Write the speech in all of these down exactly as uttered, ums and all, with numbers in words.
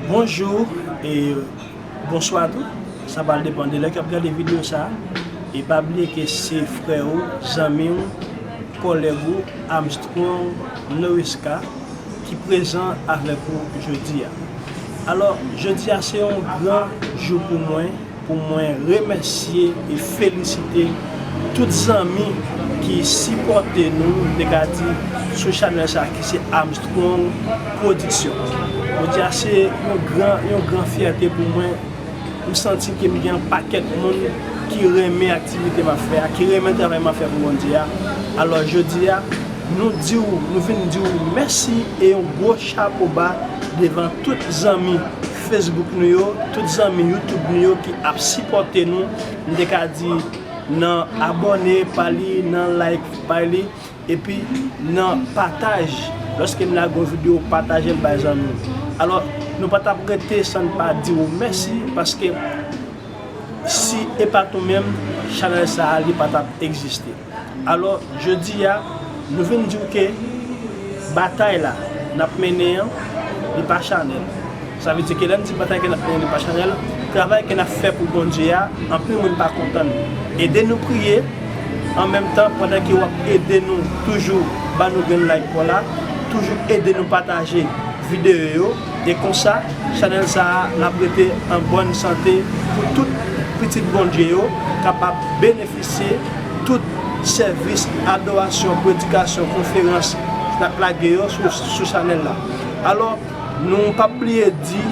Bonjou e bonswa tou. Sa pral depann de lè ke w ap gade videyo sa a. E pa bliye ke se frè w, zanmi w, kòlèg ou, Armstrong Norisca, ki prezan avèk ou jodi a. Alò, jodi a se yon gran jou pou mwen, pou mwen remèsye e felisite tout zanmi ki sipòte nou, m te ka di, sou chanèl sa a ki se Armstrong Production. Jodi a se yon gran, yon gran fyète pou mwen. M santi ke m gen yon pakèt moun ki renmen aktivite m ap fè a, ki renmen travay m ap fè pou Bondye a. Alò, jodi a, nou di w, nou vin di w mèsi e yon gwo chapo ba devan tout zanmi Facebook nou yo, tout zanmi YouTube nou yo ki ap sipòte nou, m te ka di nan abòne pa li, nan like pa li, epi nan pataj. Lòske m lage yon videyo, pataje l bay zanmi w. Alò, nou pa t ap rete san n pa di w mèsi, paske si e pa t ou menm, chanèl sa a, li pa t ap egziste. Alò, jodi a, nou vin di w ke batay la n ap mennen an, li pa chanèl. Sa vle di ke lè n di batay ke n ap mennen, li pa chanèl, travay ke n ap fè pou Bondye a, anpil moun pa konprann. Ede nou priye, an menm tan, pandan ke w ap ede nou toujou ba nou grenn like pa w la, toujou ede nou pataje videyo yo, e konsa, chanèl sa a, l ap rete an bòn sante pou tout pitit Bondye yo kapab benefisye tout sèvis, adorasyon, predikasyon, konferans n ap lage yo sou, sou chanèl la. Alò, nou p ap bliye di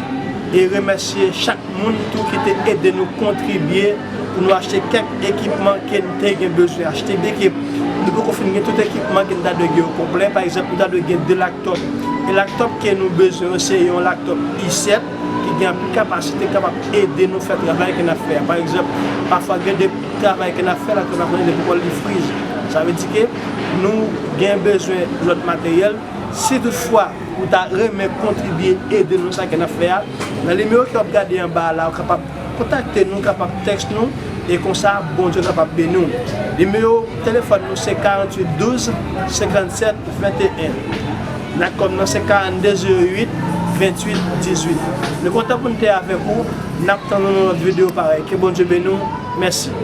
e remèsye chak moun tou ki te ede nou kontribye pou nou achte kèk ekipman ke n te gen bezwen achte, byenke nou poko fin gen tout ekipman ke n ta dwe gen yo konplè. Pa egzanp, nou ta dwe gen de laptop. E laptop ke nou bezwen yo, se yon laptop i sèt ki gen anpil kapasite, kapab ede nou fè travay ke n ap fè a. Pa egzanp, pafwa gen de travay ke n ap fè, laptop la konnen depi kòl li friz. Sa vle di ke nou gen bezwen lòt materyèl. Si toutfwa ou ta renmen kontribye, ede nou sa ke n ap fè a, nan nimewo ke w ap gade anba a la, ou kapab kontakte nou, kapab tèks nou, e konsa Bondye kapab beni w. Nimewo telefòn nou se karanntuit douz senkannsèt venteyen. Nat kòb nan se karannde zewo uit venntuit dizuit. Nou kontan pou n te avèk ou. N ap tann ou nan lòt videyo parèy. Ke Bondye beni w. Mèsi.